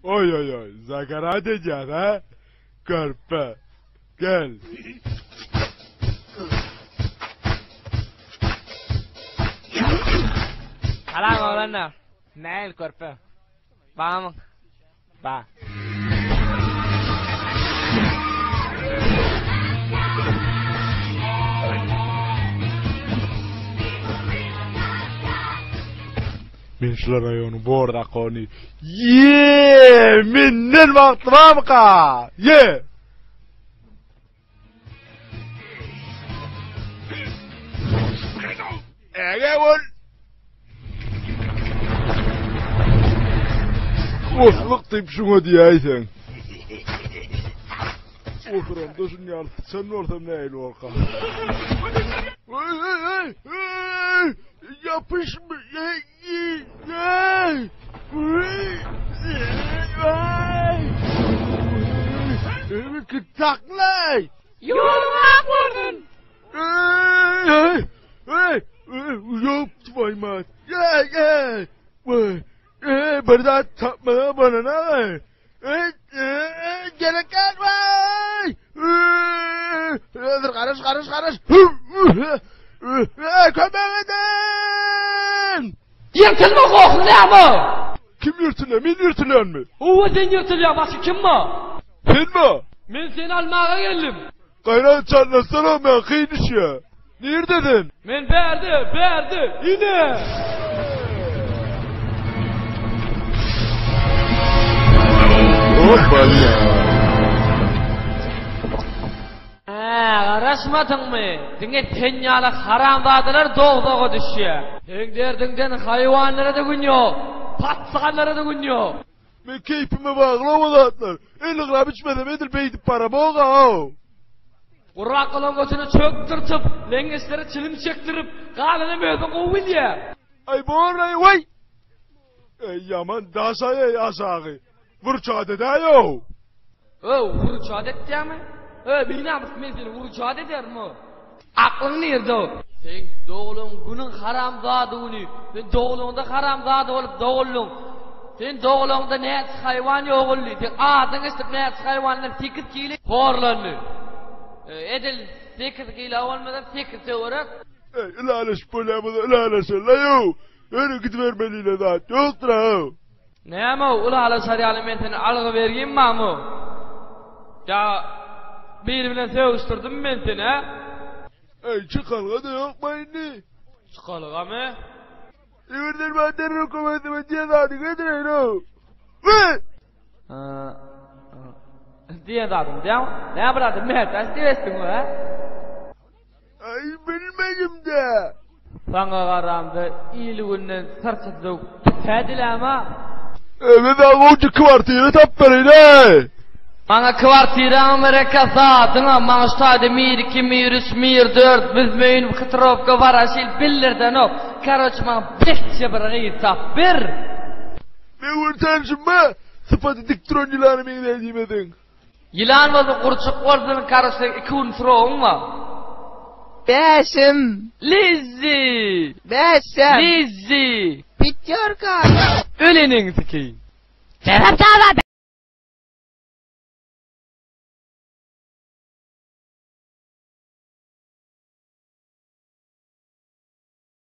Oý oý oý, zagarat edýän ha? Körpe. Gel. Salam oglanlar. Näil körpe? Bamy? Ba. Men şular raýonyň bor zakony. Ýee, menden bagtly barmyka? Ýe! Äge bol! Osluk diýip şuňa diýäýseň. Oturamda şun ýaly syçan bolsam nähili bolka? Eý, eý, eý, eý! Ýapyşma! Eý, eý, eý! Eý, eý! Eý, taklaý! Ýoluň ak bolsun! Eý, eý, eý, ýok twoý mat. Eý, eý, eý, bir zat tapmaga bolana, eý. Eý, eý, gerek däl, eý. Dur, garaş, garaş, garaş. Eý, kömek ediň! Ýyrtylma gohly näme? Kim ýyrtylýar? Men ýyrtylýanmy? Hawa sen ýyrtylýaň, başga kim bar? Senmi? Men seni almaga geldim. Gaýrat çatlasana men kyn düşýä. Nirde sen? Men bärde, bärde, ine! Hopala. Hä, garaşmadyňmy? Diňe sen ýaly haramzadalar dowzaha düşýär. Seň derdiňden haýwanlara-da gün ýok, paçanlara-da gün ýok. Men keýpime bagly o zatlar. 50 gram içmesem edil beýdip baramog-a. Gurak galan götüne çökdürtip, leňňeçlere çilim çekdirip, galanam özüň gowy bilýäň. Aý bor-aý, waý! Eý, ýaman daş-aý-eý aşagy. Wurçat edäý-ow! Öw, wurçat etýäňmi? Öý, binamys, men seni wurçat ederin-ow. Aklyň nirde-ow? Seň doglan günüň haramzada güni. Sen doglaňda haramzada bolup doguldyň. Sen doglaňda näçe haýwan ýogaldy. Seň adyňy eşidip näçe haýwanlar sekiz kile horlandy. Edil sekiz kile bolmasa sekiz töwerek. Eý, ylalaşyp bolýamyz, ylalaşaly-ow. Ýöne gidibermeli-le zat ýokdur-ow. Näme-ow, ylalaşar ýaly men seni algy bergim barmy-ow? Ýa biri bilen sögüşdirdimmi men seni, hä? Eý, çykalga-da ýokmy indi? Çykalgamy? Eger sen maňa derrew kömek etseň, diýen zadyňy getireýin-ow. We! Diýen zadyňy diýäňmi? Näme bir zada mätäç diýip eşitdiňmi, hä? Aý, bilmedim-dä. Saňa garamda il-günden syrça döwüp tütädiläm-a. Men saňa gowja kwartira tapyp bereýin-äý. Maňa kwartiraňam gerek ýa zadyňam, maňa şu taýda mir iki, mir üç, mir dört, büzmeýin, hytrowka, waraşil bildirdenok. Karoç maňa betçe bir gyz tap ber. Men bir tanşym bar, sypaty dik duran ýylana meňzeýär diýmeseň. Ýylan bolsun gurçuk bolsun karoç seň iki gün srogyň bar. Bäşim. Lizzi. Bäşem. Lizzi. Pitýorka. Öl eneňi sikeýin. Serap dava.